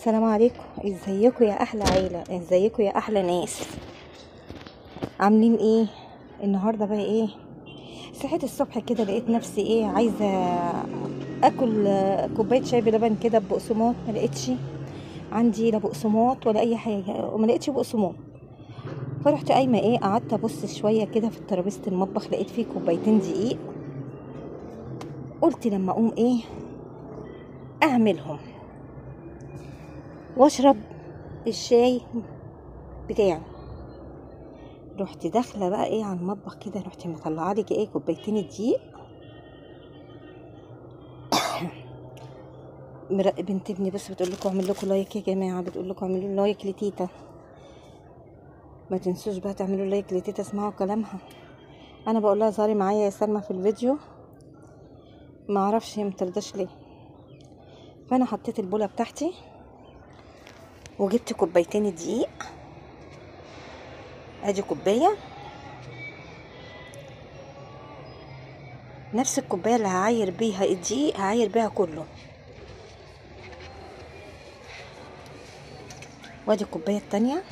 السلام عليكم، ازيكم يا احلى عيله، ازيكم يا احلى ناس، عاملين ايه النهارده؟ بقى ايه، صحيت الصبح كده لقيت نفسي ايه، عايزه اكل كوباية شاي بلبن كده ببقسماط. ما لقيتش عندي لا بقسماط ولا اي حاجة، وما لقيتش بقسماط. فرحت قايمة ايه، قعدت ابص شوية كده في ترابيزة المطبخ، لقيت فيه كوبايتين دقيق. قلت لما اقوم ايه اعملهم واشرب الشاي بتاعي. رحت داخله بقى ايه على المطبخ كده، رحت مطلعه لي ايه كوبايتين الدقيق. بنت ابني بس بتقول لكم اعمل لكم like يا جماعة، بتقول لكم اعملوا like لتيتا، ما تنسوش بقى تعملوا like لتيتا، اسمعوا كلامها. انا بقول لها ظهري معايا يا سلمى في الفيديو، ما اعرفش هي مترضاش ليه. فانا حطيت البوله بتاعتي وجبت كوبايتين الدقيق، ادي كوباية، نفس الكوباية اللي هعاير بيها الدقيق هعاير بيها كله، وادي الكوباية التانية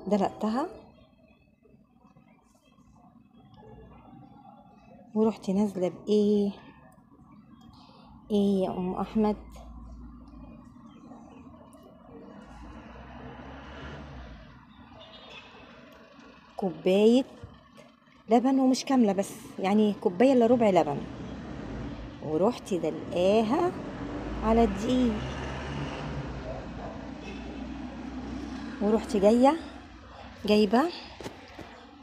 دلقتها، ورحت نازله بايه ايه يا ام احمد، كوباية لبن، ومش كاملة بس يعني كوباية الا ربع لبن، ورحت دلقاها على الدقيق. ورحت جاية جايبه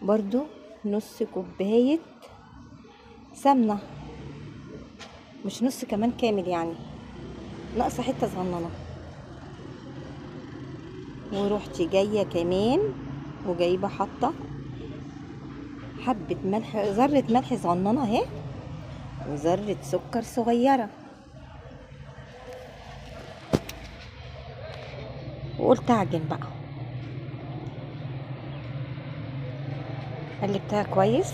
برضو نص كوباية سمنه، مش نص كمان كامل يعني، ناقصه حتة صغننه. ورحت جاية كمان وجايبه حاطه حبه ملح، ذره ملح صغننه اهي، وذره سكر صغيرة. وقلت اعجن بقى، قلبتها كويس.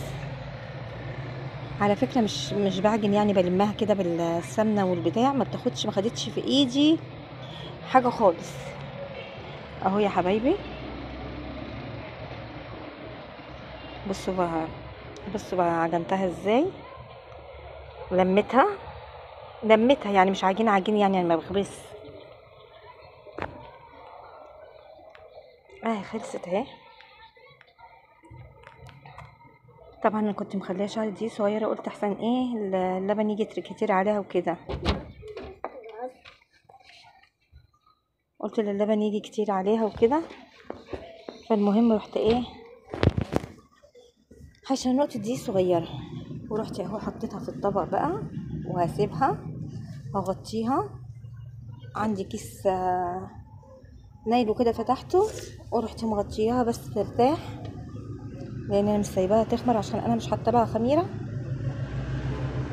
على فكرة مش بعجن يعني، بلمها كده بالسمنه والبتاع، ما بتاخدش، ما خدتش في ايدي حاجة خالص. اهو يا حبايبي، بصوا بقى، بصوا بقى عجنتها ازاي، لمتها لمتها يعني، مش عجين عجين يعني، ما بخبز. خلصت اهي. طبعا انا كنت مخليها شعر دي صغيرة، قلت احسن ايه اللبن يجي كتير عليها وكده، قلت اللبن يجي كتير عليها وكده. فالمهم رحت ايه عشان النقطة دي صغيرة، ورحت اهو حطيتها في الطبق بقى، وهسيبها هغطيها. عندي كيس نايلو كده فتحته ورحت مغطياها بس ترتاح، لان انا مش سايباها تخمر عشان انا مش حاطه لها خميره.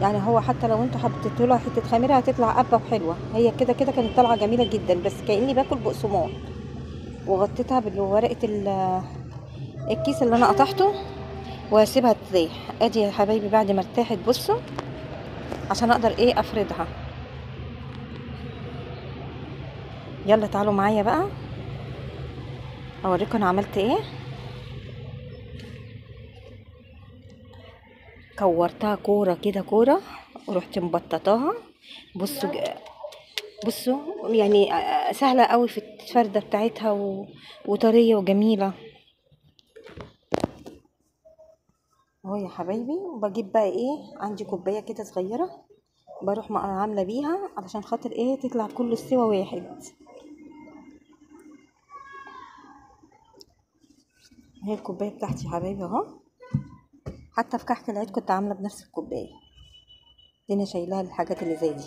يعني هو حتى لو انتوا حطيتوا لها حتة خميره هتطلع قبه وحلوه، هي كده كده كانت طالعه جميلة جدا، بس كاني باكل بقسماط. وغطيتها بالورقة الكيس اللي انا قطعته، وهسيبها تريح. ادي يا حبايبي بعد ما ارتاحت، بصوا عشان اقدر ايه افردها. يلا تعالوا معايا بقى اوريكم انا عملت ايه. كورتها كورة كده كورة، ورحت مبططاها. بصوا بصوا يعني سهلة قوي في الفرده بتاعتها وطريه وجميلة اهو يا حبايبي. وبجيب بقى ايه، عندي كوباية كده صغيرة بروح عامله بيها علشان خاطر ايه تطلع كل السوا واحد. هي الكوباية بتاعتي يا حبايبي اهو، حتى في كحك العيد كنت عامله بنفس الكوباية دي، انا شايلاها للحاجات اللي زي دي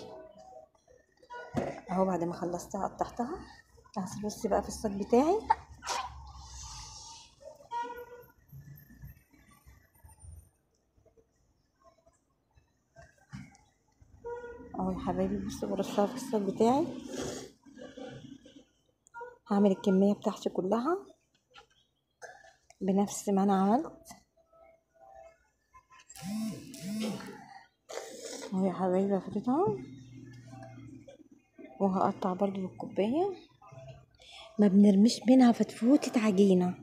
اهو. بعد ما خلصتها قطعتها، هرص بقى في الصاج بتاعي. اهو يا حبايبي بصوا برصها في الصاج بتاعي. هعمل الكمية بتاعتي كلها بنفس ما انا عملت اهو يا حبايبي. افردها وهقطع برضو بالكوبايه. ما بنرميش منها فتفوتة عجينه،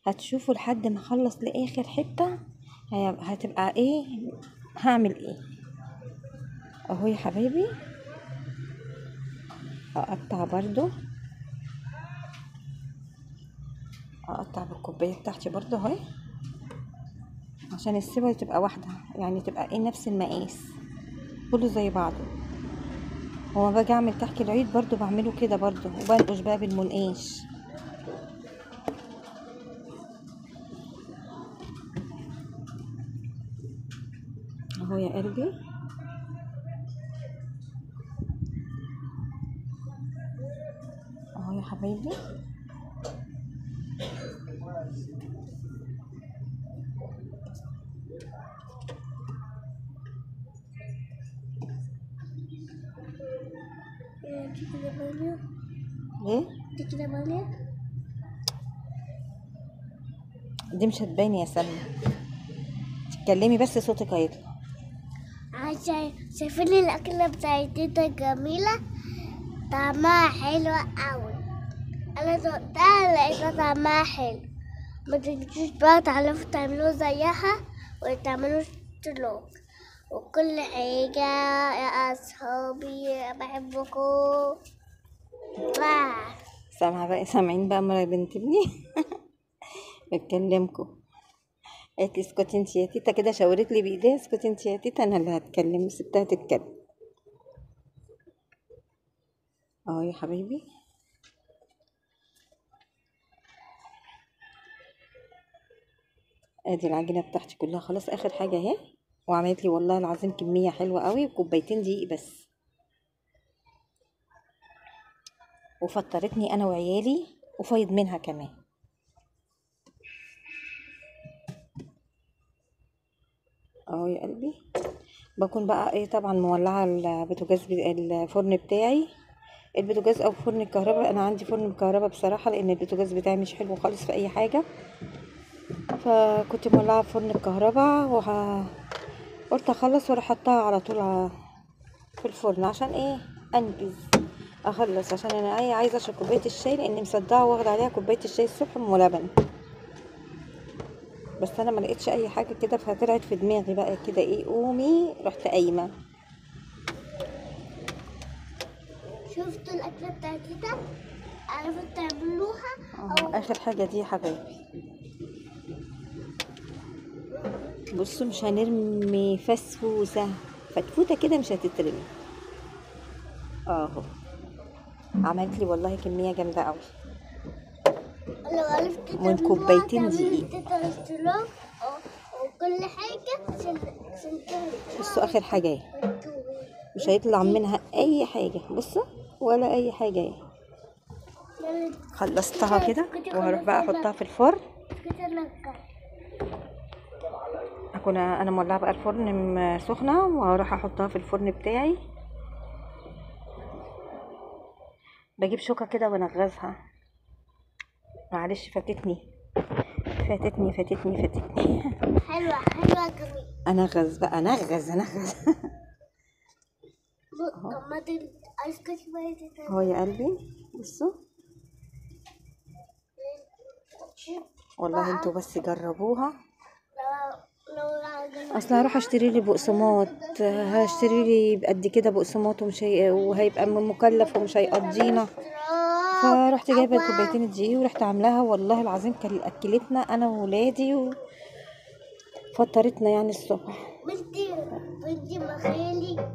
هتشوفوا لحد ما اخلص لاخر حتة هتبقى ايه، هعمل ايه. اهو يا حبايبي هقطع برضو، هقطع بالكوبايه بتاعتي برضو اهي، عشان السوا تبقى واحدة، يعني تبقى ايه نفس المقاس كله زي بعضه. وما باجي اعمل كحك العيد برضو بعمله كده برضو، وبنقش بقى بالمنقاش. اهو يا قلبي. اهو يا حبايبي. دي كده باليه. ايه دي كده باليه؟ دي مش هتبان يا سلمى، تتكلمي بس صوتك هيطلع. عشان شايفين الاكلة بتاعتي جميلة، طعمها حلو قوي. انا دقتها لقيتها طعمها حلو. ما تنسوش بقى تعرفوا تعملوا زيها وتعملوا اشتراك وكل حاجة يا أصحابي، بحبكم. سامعة بقى، سامعين بقى مرة بنت ابني بتكلمكم، قالت لي اسكتي انتي يا تيتا كده، شاورت لي بايديها اسكتي انتي يا تيتا انا اللي هتكلم، سبتها تتكلم. اهو يا حبايبي. ادي العجينة بتاعتي كلها خلاص، اخر حاجة اهي. وعملت لي والله العظيم كمية حلوة قوي، وكوبايتين دقيق بس، وفطرتني انا وعيالي، وفايض منها كمان. اهو يا قلبي. بكون بقى ايه طبعا مولعه البوتاجاز، الفرن بتاعي، البوتاجاز او فرن الكهرباء. انا عندي فرن الكهرباء بصراحة، لان البوتاجاز بتاعي مش حلو خالص في اي حاجة، فكنت مولعه فرن الكهرباء قلت اخلص واروح احطها على طول في الفرن، عشان ايه انجز اخلص، عشان انا ايه عايزه اشرب كوباية الشاي، لاني مصدعه واخده عليها كوباية الشاي الصبح ولبن، بس انا ما لقيتش اي حاجة كده، فطلعت في دماغي بقى كده ايه قومي، رحت قايمة. شفتوا الاكلة بتاعتي ده؟ عرفتوا تعملوها؟ أو اخر حاجة دي يا حبايبي. بصوا مش هنرمي فسفوسه، فتفوته كده مش هتترمي. اهو عملت لي والله كمية جامدة قوي، لو عرفت من كوبايتين دقيق وكل حاجة. بصوا اخر حاجة اهي، مش هيطلع منها اي حاجة، بصوا ولا اي حاجة اهي. خلصتها كده وهروح بقى احطها في الفرن. اكون انا مولعه بقى الفرن سخنة، وهروح احطها في الفرن بتاعي. بجيب شوكه كده وانغزها، معلش فاتتني فاتتني فاتتني فاتتني. حلوة حلوة جميل. انغز بقى، انغز انغز. اهو يا قلبي. بصوا والله انتوا بس جربوها. اصل هروح اشتري لي بقسماط، هشتري لي قد كده بقسماط ومش وهيبقى مكلف ومش هيقضينا، فرحت جايبه الكوبايتين الدقيق ورحت عاملاها. والله العظيم كان اكلتنا انا وولادي وفطرتنا يعني الصبح. بنتي مخالي.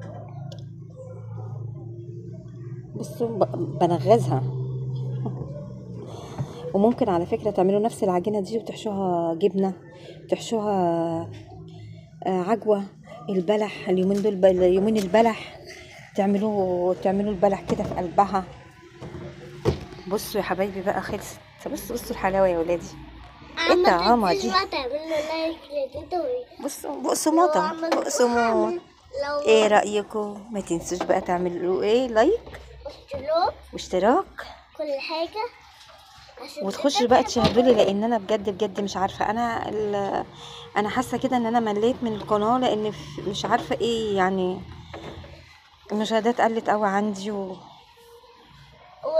بصوا بنغزها. وممكن على فكرة تعملوا نفس العجينة دي وتحشوها جبنه، تحشوها عجوه، البلح اليومين دول، يومين البلح، تعملوا البلح كده في قلبها. بصوا يا حبايبي بقى خلصت. بصوا بصوا الحلاوة يا ولادي، ايه الطعامه دي. بصوا بقسماطه بقسماط. ايه رايكم؟ ما تنسوش بقى تعملوا ايه، like واشتراك كل حاجة، وتخشوا بقى تشاهدوا لي، لان انا بجد بجد مش عارفه، انا حاسه كده ان انا مليت من القناة، لان مش عارفه ايه يعني، المشاهدات قلت قوي عندي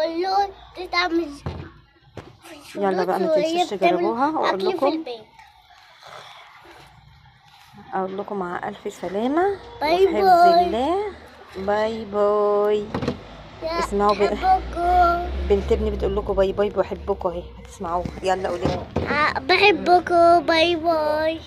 بقول له تتعمل. يلا بقى ما تنسوش تجربوها، واقول لكم اقول لكم مع الف سلامه، bye وفي حفظ bye. الله. bye bye. اسمعوا بنت ابني بتقول لكم bye bye، بحبكم اهي، هتسمعوها. يلا قولي بحبكم، bye bye.